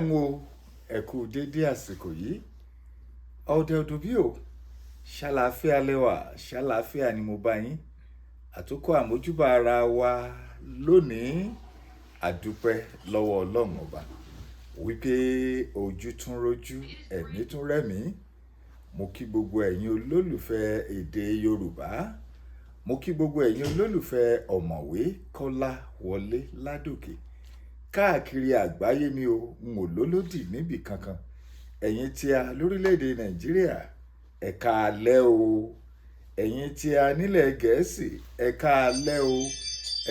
Ń wo ẹ̀kú dédé àsìkò yìí. Ọdẹ ọdún bí o, ṣàlàáfíà lẹ́wà, ṣàlàáfíà ni mo bá yín. Àtúkọ̀ àmójúbà ara wa lónìí, àdúpẹ́ lọ́wọ́ Ọlọ́run Ọba wípé ojú tún rojú, ẹ̀mí tún rẹ̀mí. Mo kí gbogbo ẹ̀yin olólùfẹ́ èdè Yorùbá. Mo kí gbogbo ẹ̀yin olólùfẹ́ Ọ̀mọ̀wé Kọ́lá Wọlé Ládòkè. Káàkiri àgbáyé ni o, n ò lólódì níbì kankan. Ẹ̀yin tí a lórílẹ̀-èdè Nàìjíríà, ẹ káalẹ́ o. Ẹ̀yin tí a nílẹ̀ Gẹ̀ẹ́sì, ẹ káalẹ́ o.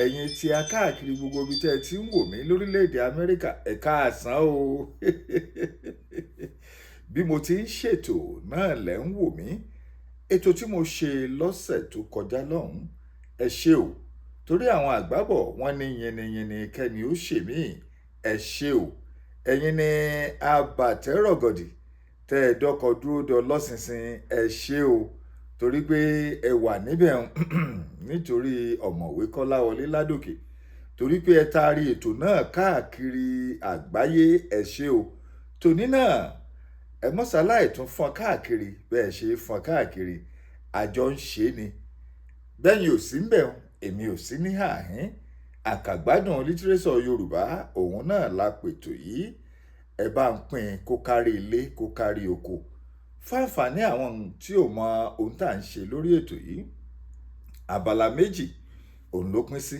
Ẹ̀yin tí a káàkiri gbogbo ibi tí ẹ ti ń wò mí lórílẹ̀-èdè Amẹ́ríkà, ẹ káàsán o. Bí mo ti ń ṣètò náà lẹ̀ ń wò mí. Ètò tí mo ṣe lọ́sẹ̀ tó kọjá lọ́hùn, ẹ ṣé o. Torí àwọn àgbà bọ̀ wọ́n ní yìnyínyìnyín kẹ́ni ó ṣe mí, ẹ ṣé o. Ẹ̀yin ni abàtẹ́rọ̀gọ̀dì tẹ́ ẹ dọ́kọ̀ dúró dọ lọ́sinsin, ẹ ṣé o. Torí pé ẹ wà níbẹ̀ nítorí Ọ̀mọ̀wé Kọ́lá Wọlé Ládòkè. Torí pé ẹ taari ètò náà káàkiri àgbáyé, ẹ ṣé o. Tòní náà, ẹ mọ́sálàì tún fọ́n káàkiri bẹ́ẹ̀ ṣe fọ́n káàkiri. Àjọ ń ṣe ni. Bẹ́ẹ̀yin ò sí ńbẹ̀, èmi ò sí ní àhín. Àkàgbádùn lítírésọ̀ Yorùbá, òun náà la pètò yìí. Ẹ bá ń pín kó kárí ilé, kó kárí oko. Fáǹfàní àwọn tí ò mọ ohun tí à ń ṣe lórí ètò yìí. Abala méjì òun ló pín sí.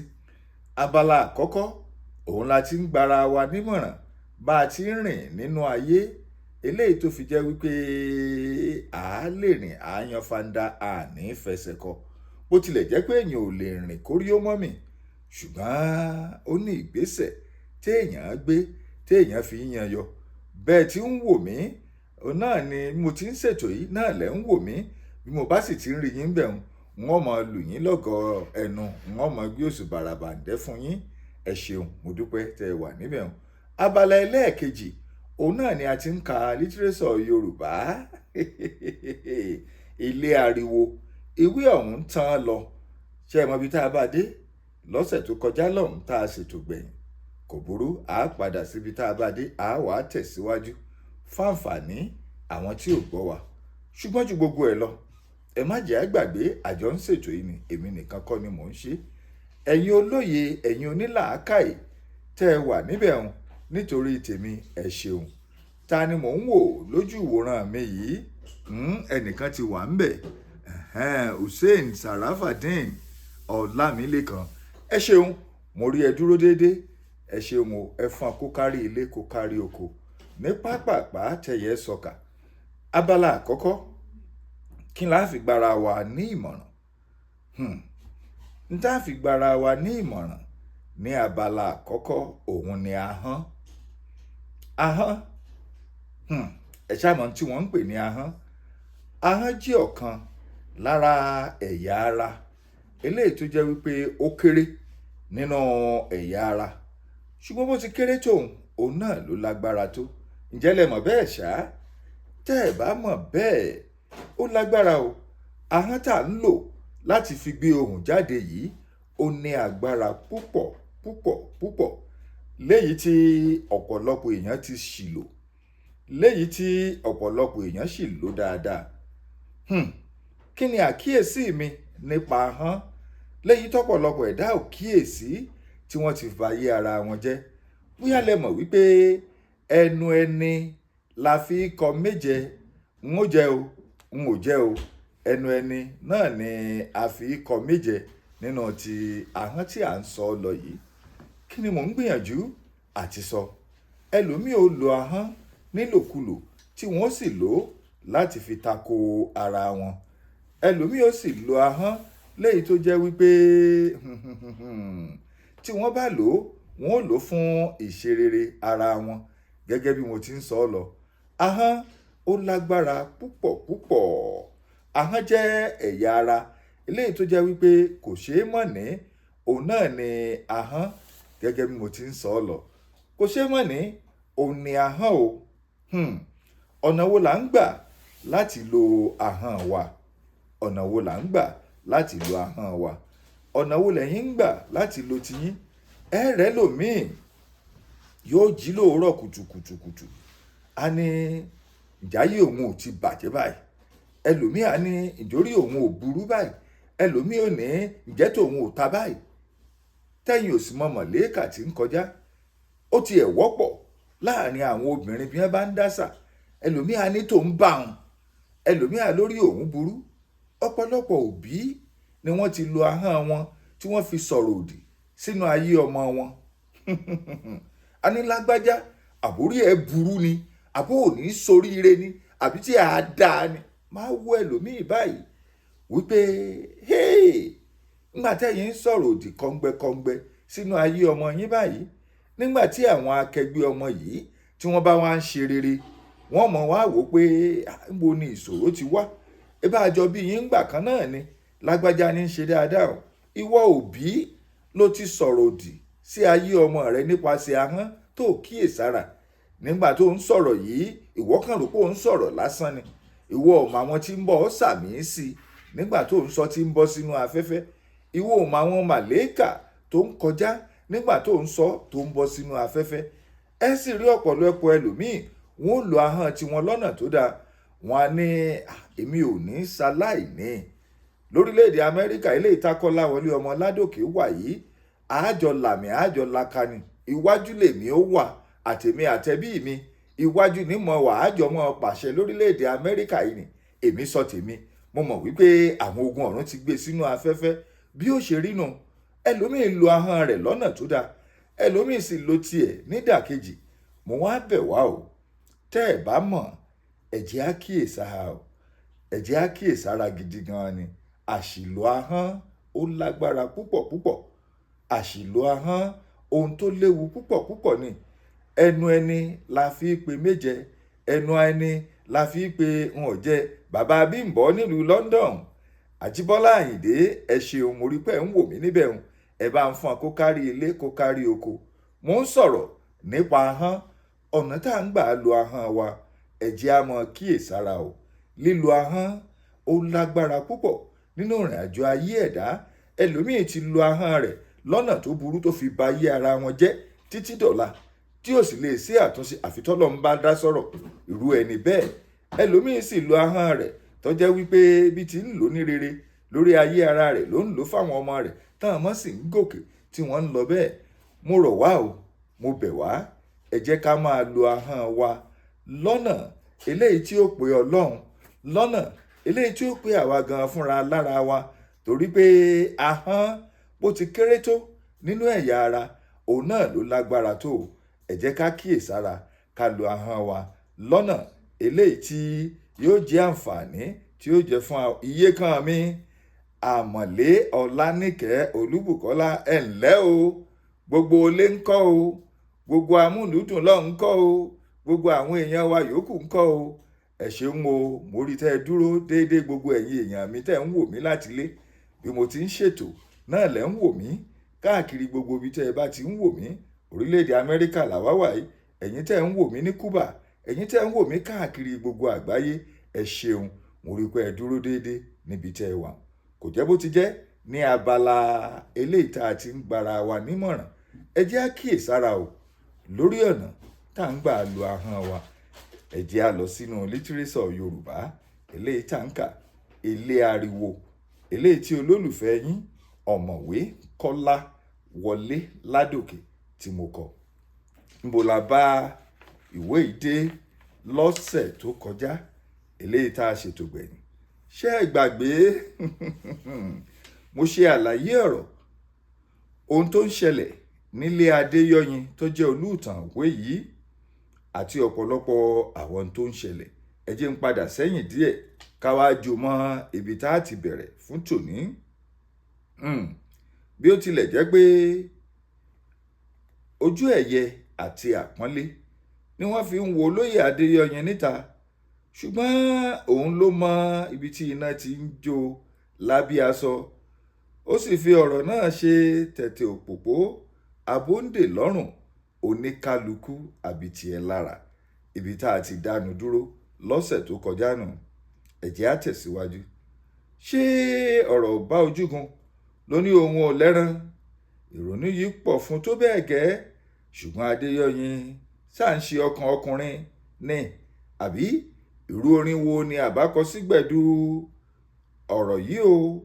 Abala àkọ́kọ́, òun la ti ń gbara wa nímọ̀ràn bá a ti ń rìn nínú ayé. Eléyìí tó fi jẹ́ wípé a lè rìn, a yan fanda, a ní fẹsẹ̀ kọ. Bó tilẹ̀ jẹ́ pé èèyàn ò lè rìn kórí ó mọ́ mì, ṣùgbọ́n ó ní ìgbésẹ̀ tí èèyàn gbé, tí èèyàn fi ń yan yọ. Bẹ́ẹ̀ tí ń wò mí, òun náà ni mo ti ń ṣètò yìí, náà lẹ̀ ń wò mí. Bí mo bá sì ti ń rí yín bẹ̀ ń, wọ́n máa lù yín lọ́gọ ẹnu, wọ́n máa gbé òṣù bàràbàǹdẹ́ fún yín. Ẹ ṣeun, mo dúpẹ́ tẹ́ ẹ wà níbẹ̀ ń. Abala ẹlẹ́ẹ̀kejì, òun náà ni a ti ń ka lítírésọ̀ Yorùbá. Ilé ariwo, ìwé ọ̀hún tán lọ. Ṣé ẹ mọ ibi tá a bá dé lọ́sẹ̀ tó kọjá lọ́hùn tá a ṣètò gbẹ̀yìn? Kò burú, a padà síbi tá a bá dé, a wà á tẹ̀síwájú fáǹfàní àwọn tí ò gbọ́ wa. Ṣùgbọ́n ju gbogbo ẹ̀ lọ, ẹ má jẹ́ á gbàgbé àjọ ń ṣètò yìí ni, èmi nìkan kọ́ ni mò ń ṣe. Ẹ̀yin olóye, ẹ̀yin onílàákàyè tẹ́ ẹ wà níbẹ̀ ń nítorí tèmi, ẹ ṣeun. Ta ni mò ń wò lójú ìwòran mi yìí? Ẹnìkan ti wà ńbẹ̀. Hussein Sarafadeen Ọlámilékan. Ẹ ṣeun, mo rí ẹ dúró déédé. Ẹ ṣeun o, ẹ fọn kó kárí ilé kó kárí oko. Ní pápápá tẹ̀yẹ sọ̀kà. Abala àkọ́kọ́, kí la fi gbara wa ní ìmọ̀ràn? N tá fi gbara wa ní ìmọ̀ràn ní abala àkọ́kọ́, òun ni ahọ́n. Ahọ́n. Ẹ ṣá mọ̀ tí wọ́n ń pè ní ahọ́n. Ahọ́n jẹ́ ọ̀kan lára ẹ̀yà ara. Eléyìí tó jẹ́ wípé ó kéré nínú ẹ̀yà ara. Ṣùgbọ́n bó ti kéré tó òun, òun náà ló lágbára tó. Ǹjẹ́ lẹ mọ̀ bẹ́ẹ̀ ṣá? Tẹ́ ẹ bá mọ̀ bẹ́ẹ̀, ó lágbára o. Ahọ́n tá ń lò láti fi gbé ohùn jáde yìí, ó ní agbára púpọ̀, púpọ̀, púpọ̀. Léyìí tí ọ̀pọ̀lọpọ̀ èèyàn ti ṣì lò. Léyìí tí ọ̀pọ̀lọpọ̀ èèyàn sì lò dáadáa. Kí ni àkíyèsí mi nípa ahọ́n? Léyìí tọ́pọ̀lọpọ̀ ẹ̀dá ò kíyèsí tí wọ́n ti fa ayé ara wọn jẹ́. Bóyá lẹ mọ̀ wípé ẹnu ẹni la fi kọ méje, n ó jẹ o, n ò jẹ o. Ẹnu ẹni náà ni a fi kọ méje nínú ti ahọ́n tí à ń sọ lọ yìí. Kí ni mò ń gbìyànjú àti sọ? Ẹlòmíì ó lo ahọ́n nílòkulò tí wọ́n sì lò ó láti fi tako ara wọn. Ẹlòmíì ó sì lo ahọ́n léyìí tó jẹ́ wípé tí wọ́n bá lò ó, wọ́n ó lò ó fún ìṣerere ara wọn. Gẹ́gẹ́ bí mo ti ń sọ lọ. Ahọ́n ó lágbára púpọ̀ púpọ̀. Ahọ́n jẹ́ ẹ̀yà ara eléyìí tó jẹ́ wípé kò ṣe é mọ̀ ní, òun náà ni ahọ́n gẹ́gẹ́ bí mo ti ń sọ lọ. Kò ṣe é mọ̀ ní, òun ni ahọ́n o. Ọ̀nà wo là ń gbà láti lo ahọ́n wa? Ọ̀nà wo là ń gbà láti lo ahọ́n wa? Ọ̀nà wo lẹ̀yin ń gbà láti lo tiyín? Ẹ rẹ́ lòmíì. Yóò jí lóòrọ̀ kùtùkùtùkùtù, á ní ìjáyé òun ò ti bàjẹ́ báyìí. Ẹlòmíì á ní ìjórí òun ò burú báyìí. Ẹlòmíì ò ní ìjẹ́ tòun ò ta báyìí. Tẹ́yìn ò sì mọ mọ̀lẹ́kà tí ń kọjá. Ó ti ẹ̀ wọ́pọ̀ láàrin àwọn obìnrin bí wọ́n bá ń dásà. Ẹlòmíì á ní tòun bá òun, ẹlòmíì á lórí òun burú. Ọ̀pọ̀lọpọ̀ òbí ni wọ́n ti lo ahọ́n wọn tí wọ́n fi sọ̀rọ̀ òdì sínú ayé ọmọ wọn. A ní lágbájá, àbórí ẹ̀ burú ni, àbó ò ní soríire ni, àbí tí a dáa ni. Máa wo ẹlòmíì báyìí wípé hey, nígbà tẹ́yìn ń sọ̀rọ̀ òdì kọ́ngbẹ́kọ́ngbẹ́ sínú ayé ọmọ yín báyìí, nígbà tí àwọn akẹgbẹ́ ọmọ yìí tí wọ́n bá wá ń ṣe rere, wọ́n mọ̀ wá wò pé níbo ni ìṣòro ti wá. Ẹ bá jọ bí yín gbà kan náà ni, lágbájá ní í ṣe dáadáa o. Ìwọ òbí ló ti sọ̀rọ̀ òdì sí ayé ọmọ rẹ nípasẹ̀ ahọ́n tó kíyèsára. Nígbà tó ń sọ̀rọ̀ yìí, ìwọ kàn rò pé ó ń sọ̀rọ̀ lásán ni. Ìwọ ò mọ àwọn tí ń bọ̀ ọ́ sàmì sí i nígbà tó ń sọ tí ń bọ́ sínú afẹ́fẹ́. Ìwọ ò mọ àwọn màlẹ́kà tó ń kọjá nígbà tó ń sọ tó ń bọ́ sínú afẹ́fẹ́. Ẹ sì rí ọ̀pọ̀lọpọ̀ ẹlòmíì, wọ́n ó lo ahọ́n tiwọn lọ́nà tó dáa. Wọ́n á ní èmi ò ní ṣaláìní. Lórílẹ̀‐èdè Amẹ́ríkà, ilé ìtakọ́láwọlé ọmọ Ládòkè wà yìí, àjọ làmì àjọ lakani, iwájú lèmi ó wà, àtèmi àtẹbí mi, iwájú ni mo wà, àjọ mọ́ pàṣẹ lórílẹ̀‐èdè Amẹ́ríkà yìí ni. Èmi sọ tèmi, mo mọ̀ wípé àwọn ogun ọ̀run ti gbé sínú afẹ́fẹ́ bí ó ṣe rí nu. Ẹlòmíì lo ahọ́n rẹ̀ lọ́nà tó dáa, ẹlòmíì sì lo tiẹ̀ nídàkejì. Mo wá bẹ̀ wá o, tẹ́ ẹ̀ bá mọ̀, ẹ jẹ́ á kíyèsára o, ẹ jẹ́ á kíyèsára gidi gan ni. Àṣìlò ahọ́n ó lágbára púpọ̀ púpọ̀. Àṣìlò ahọ́n ohun tó léwu púpọ̀ púpọ̀ ni. Ẹnu ẹni la fi pe méje, ẹnu ẹni la fi pe n ò jẹ. Bàbá Bímbọ́ nílùú London, Àjíbọ́lá Àyìndé, ẹ ṣeun, mo rí pé ẹ ń wò mí níbẹ̀ ń. Ẹ bá ń fọn kó kárí ilé kó kárí oko. Mo ń sọ̀rọ̀ nípa ahọ́n, ọ̀nà tá à ń gbà lo ahọ́n wa, ẹ jẹ́ á mọ kíyèsára o. Lílo ahọ́n ó lágbára púpọ̀ nínú ìrìn àjò ayé ẹ̀dá. Ẹlòmíì ti lo ahọ́n rẹ̀ lọ́nà tó burú tó fi ba ayé ara wọn jẹ́ títí dọ̀la, tí ò sì lè ṣe àtúnṣe àfi tọ́lọ́run bá dá sọ̀rọ̀ irú ẹni bẹ́ẹ̀. Ẹlòmíì sì lo ahọ́n rẹ̀ tó jẹ́ wípé bí ti ń lò ní rere lórí ayé ara rẹ̀ ló ń lò fáwọn ọmọ rẹ̀, táwọn ọmọ sì ń gòkè tí wọ́n ń lọ bẹ́ẹ̀. Mo rọ̀ wá o, mo bẹ̀ wá, ẹ jẹ́ ká máa lo ahọ́n wa lọ́nà eléyìí tí ó pe Ọlọ́run, lọ́nà eléyìí tí ó pe àwa gan fúnra lára wa, torí pé ahọ́n bó ti kéré tó nínú ẹ̀yà ara, òun náà ló lágbára tó. Ẹ jẹ́ ká kíyèsára ká lo ahọ́n wa lọ́nà eléyìí tí yóò jẹ́ àǹfààní tí yóò jẹ́ fún iye kan mi. Àmọ̀lé Ọláníkẹ́ Olúbùkọ́lá, ẹ ǹlẹ́ o, gbogbo ilé ń kọ́ o, gbogbo amúlùúdùn lọ́ ń kọ́ o, gbogbo àwọn èèyàn wa yòókù ń kọ́ o. Ẹ ṣeun o, mo rí tẹ́ ẹ dúró déédéé, gbogbo ẹ̀yin èèyàn mi tẹ́ ń wò mí láti ilé bí mo ti ń ṣètò náà lẹ́ ń wò mí káàkiri gbogbo ibi tẹ́ ẹ bá ti ń wò mí. Orílẹ̀-èdè Amẹ́ríkà làwa wà yìí, ẹ̀yin tẹ́ ń wò mí ní Cuba, ẹ̀yin tẹ́ ń wò mí káàkiri gbogbo àgbáyé, ẹ ṣeun, mo rí pé ẹ dúró déédéé níbi tẹ́ ẹ wà. Kò jẹ́ bó ti jẹ́ ní abala eléyìí tá a ti ń gbara wa nímọ̀ràn. Ẹ jẹ́ á kíyèsára o lórí ọ̀nà tá à ń gbà lo ahọ́n wa. Ẹ jẹ́ á lọ sínú lítírésọ̀ Yorùbá eléyìí tá ń kà, Ilé Ariwo, eléyìí tí olólùfẹ́ yín Ọ̀mọ̀wé Kọ́lá Wọlé Ládòkè tí mo kọ. Níbo la bá ìwé yìí dé lọ́sẹ̀ tó kọjá eléyìí tá a ṣètò gbẹ̀yìn? Ṣé ẹ gbàgbé? Mo ṣe àlàyé ọ̀rọ̀ ohun tó ń ṣẹlẹ̀ nílé Adéyọ̀yìn tó jẹ́ olùtàn ìwé yìí àti ọ̀pọ̀lọpọ̀ àwọn tó ń ṣẹlẹ̀. Ẹ jẹ́ ń padà sẹ́yìn díẹ̀ ká wá jò mọ́ ibi tá a ti bẹ̀rẹ̀ fún tòní. Bí ó tilẹ̀ jẹ́ pé ojú ẹ̀yẹ àti àpọ́nlé ni wọ́n fi ń wo olóyè Adéyọ̀yìn níta, ṣùgbọ́n òun ló mọ ibi tí iná ti ń jó lábẹ́ aṣọ. Ó sì fi ọ̀rọ̀ náà ṣe tẹ̀tẹ̀ òpópó abóńdè lọ́rùn oníkálukú àbí tiẹ̀ lára. Ibi tá a ti dánu dúró lọ́sẹ̀ tó kọjá nù. Ẹ jẹ́ á tẹ̀síwájú. Ṣé ọ̀rọ̀ bá ojúgun ló ní ohun ò lẹ́ràn? Ìrònú yìí pọ̀ fún tó bẹ́ẹ̀ gẹ́, Ṣùgbọ́n Adéyọ̀yìn ṣáà ń ṣe ọkàn ọkùnrin ní, àbí irú orin wo ni àbá kọ sí gbẹ̀du ọ̀rọ̀ yìí o,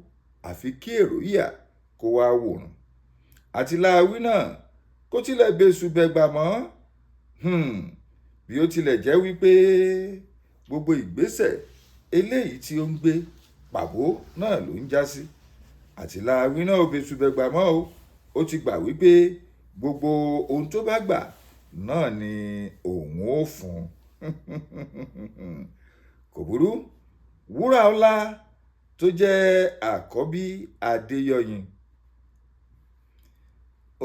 àfi kí èrò yà kó wá wòran. Àtìláàwí náà kó tilẹ̀ bẹ́sù bẹ́gbà mọ́. Bí ó tilẹ̀ jẹ́ wípé gbogbo ìgbésẹ̀ eléyìí tí ó ń gbé pàbó náà ló ń já sí. Àtìláàwí náà ò bẹ́sù bẹ́gbà mọ́ o. Ó ti gbà wípé gbogbo ohun tó bá gbà náà ni òun ó fún un. Kò burú. Wúràọlá tó jẹ́ àkọ́bí Adéyọ̀yìn,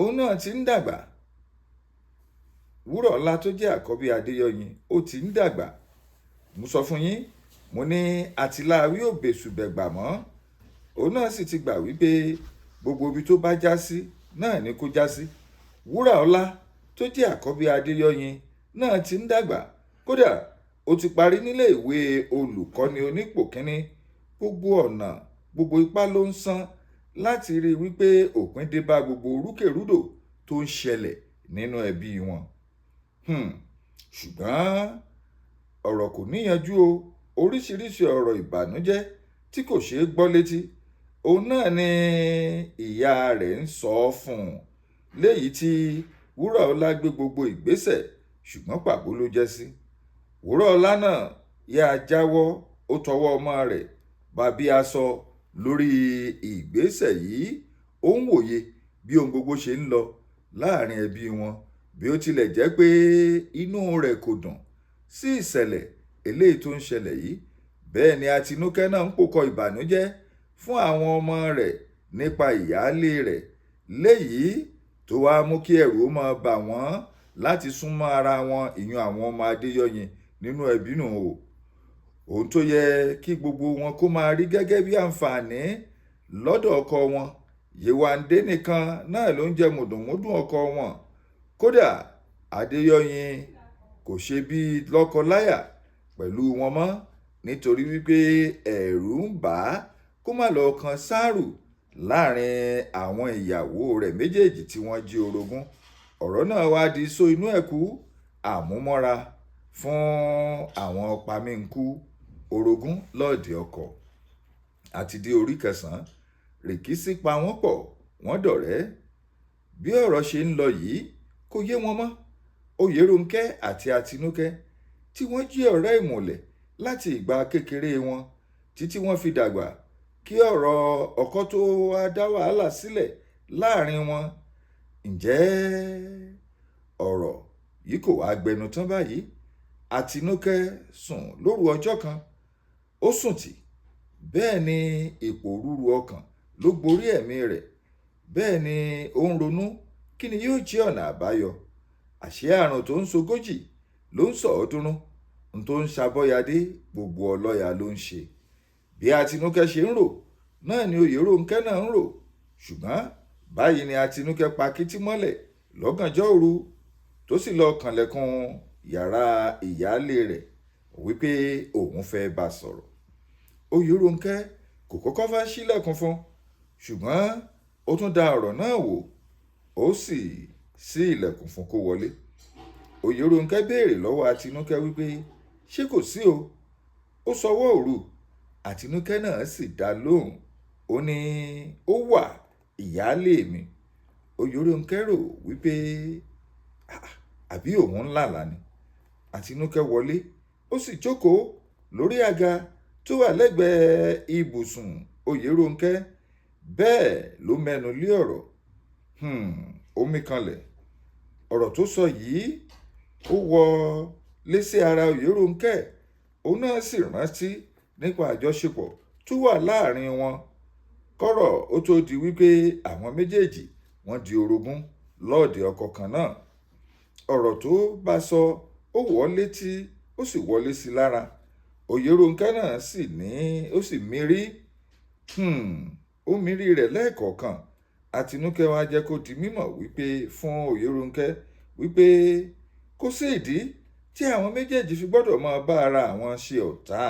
òun náà ti ń dàgbà. Wúràọlá tó jẹ́ àkọ́bí Adéyọ̀yìn ó ti ń dàgbà. Mo sọ fún yín, mo ní Àtìláàwí ò bẹ́sù bẹ́gbà mọ́. Òun náà sì ti gbà wípé gbogbo ibi tó bá já sí náà ni kó já sí. Wúràọlá tó jẹ́ àkọ́bí Adéyọ̀yìn náà ti ń dàgbà. Kódà ó ti parí nílé ìwé olùkọ́ni onípò kínní. Gbogbo ọ̀nà, gbogbo ipá ló ń san láti rí i wípé òpin dé bá gbogbo rúkèrúdò tó ń ṣẹlẹ̀ nínú ẹbí wọn. Ṣùgbọ́n ọ̀rọ̀ kò níyanjú o. Oríṣiríṣi ọ̀rọ̀ ìbànújẹ́ tí kò ṣeé gbọ́ létí, òun náà ni ìyá rẹ̀ ń sọ fún un. Léyìí tí Wúràọlá gbé gbogbo ìgbésẹ̀, ṣùgbọ́n pàbó ló jẹ́ sí. Wúràọlá náà yá jáwọ́, ó tọwọ́ ọmọ rẹ̀ bàbí aṣọ lórí ìgbésẹ̀ yìí. Ó ń wòye bí ohun gbogbo ṣe ń lọ láàrin ẹbí wọn, bí ó tilẹ̀ jẹ́ pé inú rẹ̀ kò dùn sí ìṣẹ̀lẹ̀ eléyìí tó ń ṣẹlẹ̀ yìí. Bẹ́ẹ̀ ni Àtinúkẹ́ náà ń pòkọ ìbànújẹ́ fún àwọn ọmọ rẹ̀ nípa ìyáálé rẹ̀, léyìí tó wá mú kí ẹ̀rù ó máa bà wọ́n láti súnmọ́ ara wọn, ìyún àwọn ọmọ Adéyọ̀yìn nínú ẹbí nù o. Ohun tó yẹ kí gbogbo wọn kó máa rí gẹ́gẹ́ bí àǹfààní lọ́dọ̀ ọkọ wọn, Yewande nìkan náà ló ń jẹ mùdùnmúdùn ọkọ wọn. Kódà Adéyọ̀yìn kò ṣe bí lọ́kọ-láyà pẹ̀lú wọn mọ́, nítorí wípé ẹ̀rù ń bà á kó má lọ kan sáàrù láàrin àwọn ìyàwó rẹ̀ méjèèjì tí wọ́n jí orogún. Ọ̀rọ̀ náà wá di só inú ẹ̀kú àmúmọ́ra fún àwọn pamínkù orogún lọ́ọ̀dì ọkọ. Àti dé orí kẹsàn-án, rìkíṣí pa wọ́n pọ̀, wọ́n dọ̀rẹ́. Bí ọ̀rọ̀ ṣe ń lọ yìí kò yé wọn mọ́. Oyèrónkẹ́ àti Àtinúkẹ́ tí wọ́n jí ọ̀rẹ́ ìmùlẹ̀ láti ìgbà kékeré wọn títí wọ́n fi dàgbà, kí ọ̀rọ̀ ọkọ tó wá dá wàhálà sílẹ̀ láàrin wọn. Ǹjẹ́ ọ̀rọ̀ yìí kò wá gbẹnu tán báyìí? Àtinúkẹ́ sùn lóru ọjọ́ kan, ó sùn tì. Bẹ́ẹ̀ ni ìpòrúru ọkàn ló gborí ẹ̀mí rẹ̀. Bẹ́ẹ̀ ni ó ń ronú kí ni yóò jẹ́ ọ̀nà àbáyọ. Àṣé àrùn tó ń ṣogójì ló ń sọ ọ̀ọ́dúnrún, n tó ń ṣàbọ̀yadé gbogbo ọlọ́ya ló ń ṣe. Bí Àtinúkẹ́ ṣe ń rò náà ni Oyèrónkẹ́ náà ń rò. Ṣùgbọ́n báyìí ni Àtinúkẹ́ pa kítí mọ́lẹ̀ lọ́gànjọ́ òru, tó sì lọ kànlẹ̀kùn yàrá ìyáálé rẹ̀ wípé òun fẹ́ bá sọ̀rọ̀. Oyèrónkẹ́ kò kọ́kọ́ fẹ́ ṣílẹ̀kùn fún, ṣùgbọ́n ó tún da ọ̀rọ̀ náà wò, ó sì ṣí ilẹ̀kùn fún kó wọlé. Oyèrónkẹ́ béèrè lọ́wọ́ Àtinúkẹ́ wípé ṣé kò sí o? Ó sọwọ́ òru. Àtinúkẹ́ náà sì dá lóhùn. Ó ní ó wà, ìyáálé mi. Oyèrónkẹ́ rò wípé àbí òun ń làlà ni. Àtinúkẹ́ wọlé, ó sì jókòó lórí àga tó wà lẹ́gbẹ̀ẹ́ ibùsùn Oyèrónkẹ́. Bẹ́ẹ̀ ló mẹ́nu lé ọ̀rọ̀. Ó mí kanlẹ̀. Ọ̀rọ̀ tó sọ yìí ó wọ léṣe ara Oyèrónkẹ́. Òun náà sì rántí nípa àjọṣepọ̀ tó wà láàrin wọn. Kọ́rọ̀ ó tó di wípé àwọn méjèèjì wọ́n di orogún lọ́ọ̀dẹ̀ ọkọ kan náà. Ọ̀rọ̀ tó bá sọ ó wọ́ létí, ó sì wọlé sí lára. Oyèrónkẹ́ náà sì ní ó sì mírí. Ó mírí rẹ̀ lẹ́ẹ̀kọ̀ọ̀kan. Àtinúkẹ́ wá jẹ́ kó di mímọ̀ wípé fún Oyèrónkẹ́ wípé kò sí ìdí tí àwọn méjèèjì fi gbọ́dọ̀ máa bá ara àwọn ṣe ọ̀tá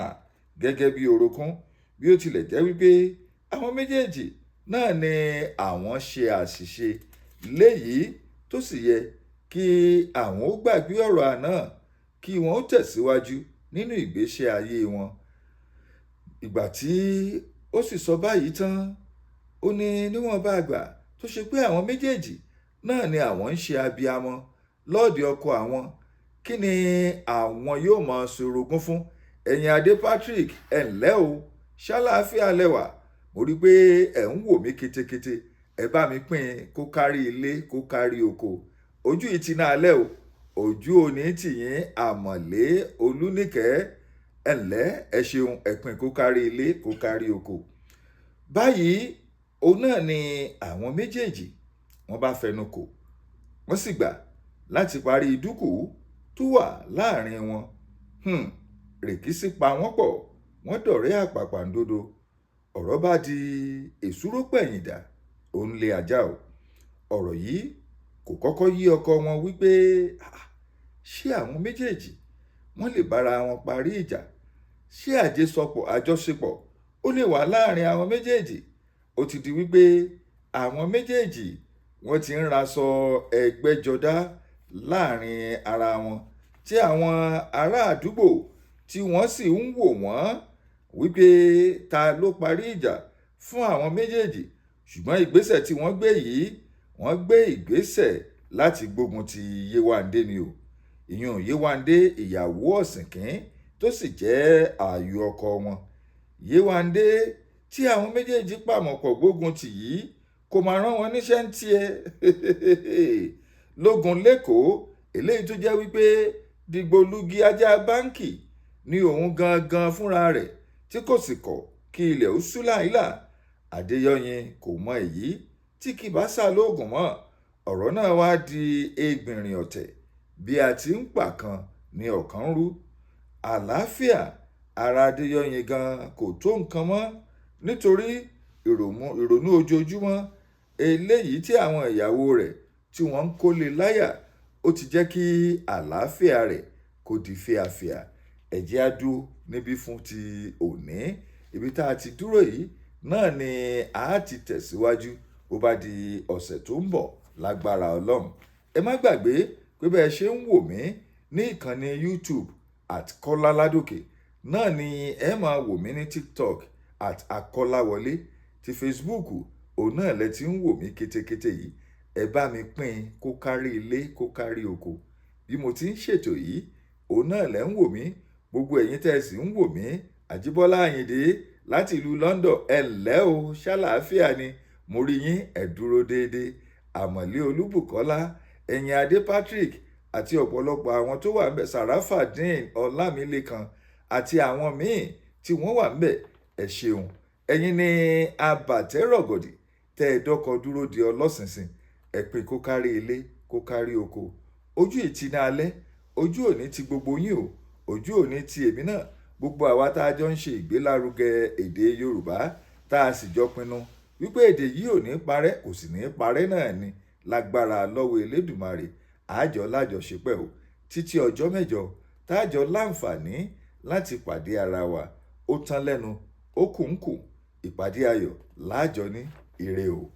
gẹ́gẹ́ bí orogún, bí ó tilẹ̀ jẹ́ wípé àwọn méjèèjì náà ni àwọn ṣe àṣìṣe léyìí tó sì yẹ Kí àwọn ó gbàgbé ọ̀rọ̀ àná, kí wọ́n ó tẹ̀síwájú nínú ìgbésí ayé wọn. Ìgbà tí ó sì sọ báyìí tán, ó ní níwọ̀nba àgbà tó ṣe pé àwọn méjèèjì náà ni àwọn ń ṣe abiyamọ lọ́ọ̀dẹ̀ ọkọ àwọn, kí ni àwọn yóò máa ṣorogún fún? Ẹ̀yin Adé Patrick, ẹ̀ ǹlẹ́ o, ṣáláfíà lẹ́wà. Mo rí i pé ẹ̀ ń wò mí ketekete. Ẹ bá mi pín in kó kárí ilé, kó kárí oko. Ojú yìí ti náà lẹ́ o, ojú òní tìyín. Àmọ̀lé Olúnìkẹ́, ẹ̀ ǹlẹ́, ẹ ṣeun, ẹ pín kó kárí ilé, kó kárí oko. Báyìí òun náà ni àwọn méjèèjì wọ́n bá fẹnu kò, wọ́n sì gbà láti parí dúkùú tó wà láàrin wọn. Rìkíṣí pa wọ́n pọ̀, wọ́n dọ̀rẹ́ àpàpàǹdodo. Ọ̀rọ̀ bá di èsúró pẹ̀yìndà, òun lé ajá o. Ọ̀rọ̀ yìí kò kọ́kọ́ yí ọkọ wọn wípé ṣé àwọn méjèèjì wọ́n lè bára wọn parí ìjà? Ṣé àjọṣepọ̀ ó lè wà láàrin àwọn méjèèjì? Ó ti di wípé àwọn méjèèjì wọ́n ti ń raṣọ ẹgbẹ́jọdá láàrin ara wọn, tí àwọn ará àdúgbò tí wọ́n sì ń wò wọ́n wípé ta ló parí ìjà fún àwọn méjèèjì. Ṣùgbọ́n ìgbésẹ̀ tí wọ́n gbé yìí, wọ́n gbé ìgbésẹ̀ láti gbógun ti Yéwándé ni o. Ìyún Yéwándé, ìyàwó Ọ̀sìnkín tó sì jẹ́ ààyò ọkọ wọn. Yéwándé tí àwọn méjèèjì pàmọ̀pọ̀ gbógun tì yìí kò máa rán wọn níṣẹ́ ń tiẹ̀ lógun lẹ́kọ̀ọ́, eléyìí tó jẹ́ wípé dìgbòlugi ajá báńkì ní òun gangan fúnra rẹ̀ tí kò sì kọ̀ kí ilẹ̀ ó ṣú láìlà. Adéyọ̀yìn kò mọ èyí tí kì bá sá lóògùn mọ́. Ọ̀rọ̀ náà wá di ẹgbìnrin ọ̀tẹ̀, bí a ti ń pa kan ní ọ̀kan ń rú. Àlàáfíà ara Adéyọ̀yìn gan kò tó nǹkan mọ́, nítorí ìrònú ojoojúmọ́ eléyìí tí àwọn ìyàwó rẹ̀ tí wọ́n ń kólé láyà, ó ti jẹ́ kí àlàáfíà rẹ̀ kó di fíafíà. Ẹ jẹ́ á dúró níbí fún ti òní. Ibi tá a ti dúró yìí náà ni a ti tẹ̀síwájú bó bá di ọ̀sẹ̀ tó ń bọ̀ lágbára Ọlọ́run. Ẹ má gbàgbé pé bẹ́ẹ̀ ṣe ń wò mí ní ìkànnì YouTube at Kọ́lá Ládòkè náà ni ẹ máa wò mí ní TikTok at Akọ́láwọlé, ti Facebook òun náà lẹ ti ń wò mí ketekete yìí. Ẹ bá mi pín kó kárí ilé, kó kárí oko. Bí mo ti ń ṣètò yìí, òun náà lẹ ń wò mí. Gbogbo ẹ̀yin tẹ́ ẹ sì ń wò mí, Àjíbọ́lá Àyìndé láti ìlú London, ẹ ǹlẹ́ o, ṣàlàáfíà ni mo rí yín, ẹ dúró déédéé. Àmọ̀lé Olúbùkọ́lá, ẹ̀yin Adé Patrick àti ọ̀pọ̀lọpọ̀ àwọn tó wà ńbẹ̀, Sàràfàdín Ọlámilékan àti àwọn míì tí wọ́n wà ńbẹ̀, ẹ ṣeun. Ẹ̀yin ni abàtẹ́rọ̀gọ̀dì tẹ́ ẹ dọ́kọ̀ dúró di ọlọ́sìnsìn. Ẹ pín kó kárí ilé, kó kárí oko. Ojú ìtìná alẹ́, ojú òní ti gbogbo yín o, ojú òní ti èmi náà. Gbogbo àwa tá a jọ ń ṣe ìgbélárugẹ èdè Yorùbá, tá a sì jọ pinnu wípé èdè yìí ò ní parẹ́, kò sì ní parẹ́ náà ni lágbára lọ́wọ́ Elédùmarè. Àjọ lájọṣepẹ́ o títí ọjọ́ mẹ́jọ tá a jọ láǹfààní láti pàdé ara wa. Ó tán lẹ́nu, ó kù ń kù. Ìpàdé ayọ̀ láàjọ ní. Ire o.